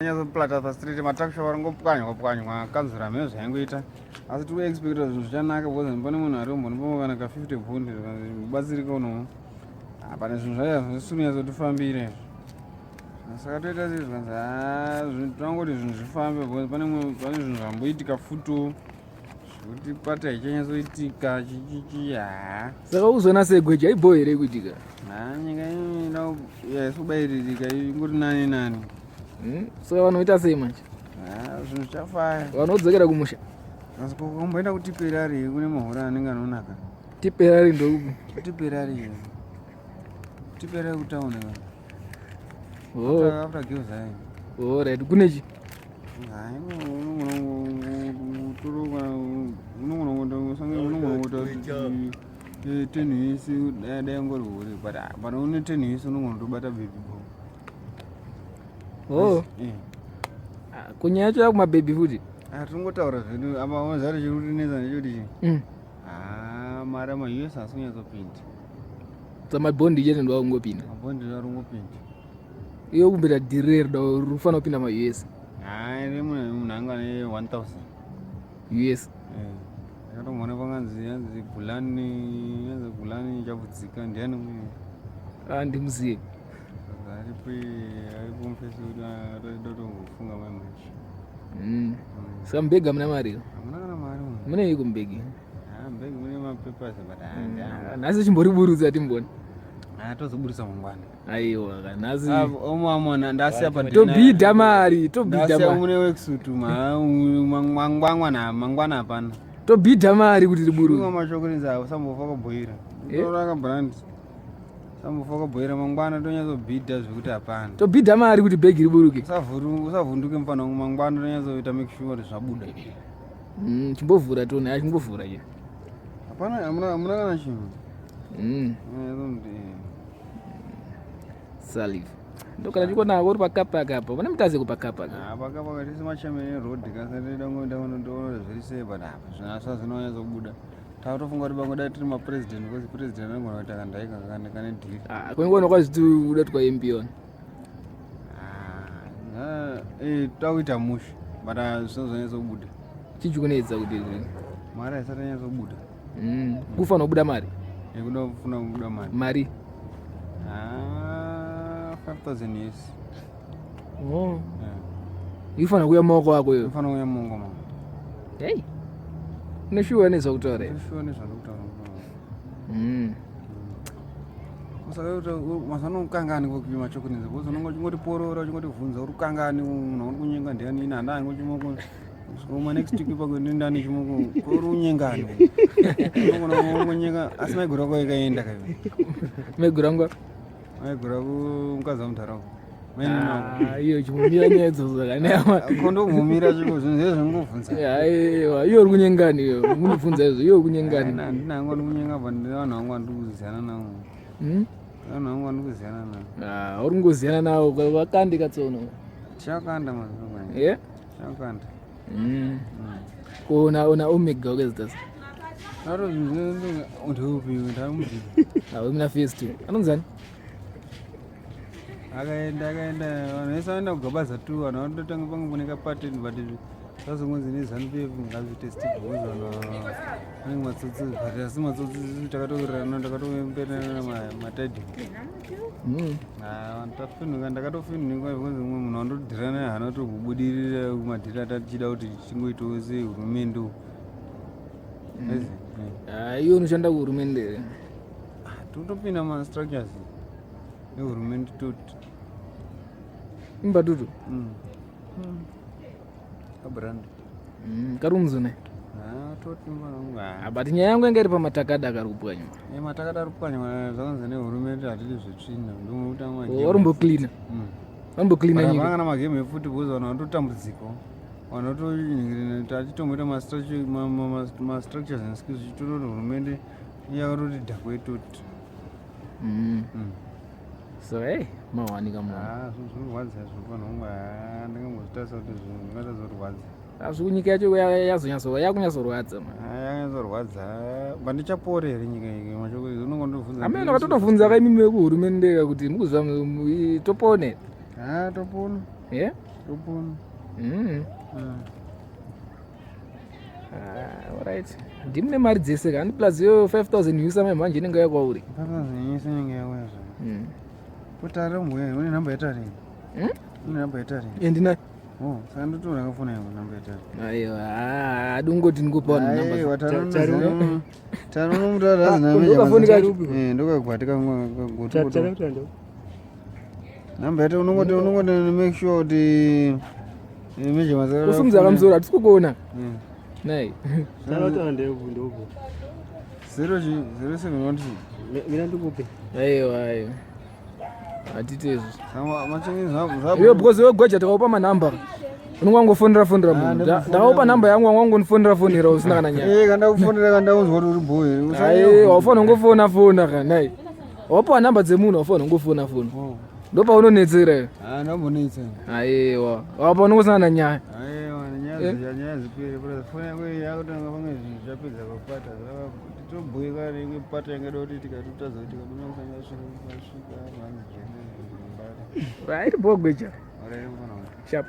Nyazoplata pastreet matuckshop ari ngopwanywa pwanywa kanzura hameno zvaingoita asi tiri kuexpecta zvinhu zvichanaka because pane munhu ari kumbonipawo kana ka 50 bond zvikanzi unomo ah, pane zvinhu zvacho zvisiri kunyatsotifambira izvo saka toita sei zvikanzi ah, tinongoti zvinhu zvifambe because pane zvinhu zvamboitika futo zvekuti pati haichanyatsoitika chichichi haa saka uzona segweja ibho here kuitika ha nyika ino yaisubairirika ingori nani nani hmm? saka vanoita sei manje zvinhu zvichafaya vanodzokera kumusha asi kumboenda kutiperari kune mahora anenge anonaka tiperari ndokupi tiperari tiperari kutauni oh. after girls oh, right kune chi tenhisi dai ngori hure but ah, but une tenhisi unogona kutobata baby bo oh eh. ah, kunyaya yacho yakumabhebhi futi ah, tinongotaura zvedu apa wazari chiri kutinetsa ndechekuti chi mm. mari amaus asi kunyatsopinda samabhondi chete ndowakungopinda mabhondi ndoarungopinda Iyo kumbira dhiri rida rufanira kupinda ma US. Hayi ri munhu munhu anga ne 1000 US. Eh. Ndakatomboona panganzi yanzi Bulani yanzi Bulani Chabudzika ndiani uyu? Ah ndimuziye. Aripo aripo mfesi wedu atotofunga mai manje. Mm. Saka mubhegi hamuna mari? Hamuna kana mari. Mune iko mubhegi? Ah mubhegi mune mapapers but ah. Nhasi chimboriburutsa timbone. Ah tozoburutsa mangwana. Aiwa kanhasi ah, omwamona ndasiya pa tobhidha mari tobhidha mari mune worksuit mangwana mangwana hapana tobhidha mari kuti riburu mashoko rinza usambofa kabhoira eh? toraka brand sambofa kabhoira mangwana tonyatsobhidha zvekuti hapana tobhidha mari kuti bhegi riburuke usavhunduke mufana wangu mangwana tonyatsoita make sure kuti zvabuda mm, chimbovhura tione achimbovhura che hapana hamuna kana chinhu mm. Salif. Ndokana chiko nako uri pakapaka apa. Pane mutazi kupakapaka. Ah, pakapaka tisi machemene road kasati dongo dongo ndoona zviri sei but apa zvinhu zvinonyatsa kubuda. Takutofunga kuti bangoda tiri ma president because president anogona kuita kandaika kane kane deal. Ah, kwengoona kwaziti uda twa MP on. Ah, eh takuita mushe but ah, zvinozonyatsa kubuda. Chichikunetsa kuti mari haisati yanyatsa kubuda. Mm. Kufa unobuda mari? Yekuda kufuna kubuda mari. Mari? Ah, 5000 yes. Oh. Yeah. Ifana kuya maoko ako iyo. Ifana kuya maoko mama. Hey. Une shuwa nezvakutaura. Une shuwa nezvakutaura. Mm. Saka mazano ukangani kupima chokunenza because unonga uchingoti porora uchingoti vhunza uri ukangani munhu uri kunyenga ndiani ini handani kuchimoko Uma next week ipapo ndani chimoko kuri unyengani. Unogona kunyenga asi maiguru ako ikaenda kayo. Maiguru angu. Maiguru ako mukadzi wamudhara wako. Ah, iyo chimumira nyaya idzodzo dzakanema. Kondo kumumira chiko zvinhu zvese zvingovhunza. Aiwa, iyo uri kunyengani iyo. Munibvunza izvo, iyo uri kunyengani. Ndina hangu ndikunyenga but ndine vanhu vangu vandikuziyana navo. Hmm? Vanhu vangu vandikuziyana navo. Ah, uri kungoziyana navo vakandi katsono. Chakanda mazuva. Yeah? Chakanda. Mm. Kuona ona omega ukezitasa. Aro ndeupi ndamuziva. Ah, mina phase 2. Anonzani? Akaenda akaenda vanhu vese vaenda kugabaza tu vanhu vanototanga pange kune kapateni but zvazongonzi nezanu pf ngazviite stick because vanhu vanenge matsotsi but asi matsotsi takatowirirana takatoemberana mataidi mm. ah, tafinhuka ndakatofinhuka because umwe munhu wandodhira naye haana kutokubudirira kumadhira tatichida kuti chingoitawo sehurumende mm. ah, iwe unoshanda kuhurumende here ah, totopinda mastructures ehurumende toti imbatutu mm. Kabrand. Karumzune. Ah, toti mwana. Ah, but nyaya yangu yanga iri pamatakada akari kupwanywa. Eh, matakada ari kupwanywa zvakanzi nehurumende hatidi zvetsvina. Ndomuta manje. Oh, varumbo cleaner. Varumbo cleaner nyika. Hapana kana magame efuti because vanhu vanototambudzika. Vanhu vatonyingirina tachitomboita ma structure ma structures and skills chitototi hurumende yakatoti dhakwe toti. So hey, mawanika munhu. Ah, zvinhu zvinorwadza izvo vanhu vangu ah, ndingangozvitarisa kuti zvinhu zvingatadza kurwadza. Asi nyika yacho yazonyatso yakunyatsorwadza man. Ah, yakanyatsorwadza. Pandichapore here nyika iyi mashoko unongondobvunza. Amene wakatotobvunza ka imimi vekuhurumende ka kuti mukuziva topone. Ah, topona. Yeah? Topona. Ah, alright. Ndimune mari dzese ka. Plus yo 5000 usa mai manje inenge yakwauri. 5000 usa inenge yakwazvo. Kutare mbuya, une namba yetare. Une namba yetare. Ndina. Oh, saka ndotora kafona yangu namba yetare. Aiwa, adungoti ndikupa vanhu namba. Aiwa, tano. Tano mutare azina meja. Ndokafoni kacho. Eh, ndokagwati kangu kaguti. Namba yete unongoti unongoti make sure kuti meja mazara. Kusumudza kamusoro hatisi kukuona. Nei. Tanotaura ndeuku ndeuku. 07 Mina ndikupe. Aiwa aiwa. Hatite izvo. Saka Iwe because iwe gweja takaupa manhamba. Unonga wangofonera fonera munhu. Ndakaupa nhamba yangu wanga wangondifonera fonera usina kana nyaya. Eh, kana kufonera kana unzwa kuti uri boy. Aiwa, wafanira kungofona fona kana nai. Wapiwa nhamba dzemunhu wafanira kungofona fona. Ndopaunonetsera iwe. Ah, ndambonetsa. Aiwa, wapa unongosana nanyaya. Aiwa, nyaya nyaya zipere, but foni yako yakutanga pamwe zvinhu zvapedza kupata. Tobhuika rimwe pata yangada kuti tikatotadza kuti tikadona kusanga svika svika vanzi jene mbare. Right, bogweja. Alright, mfana. Sharp.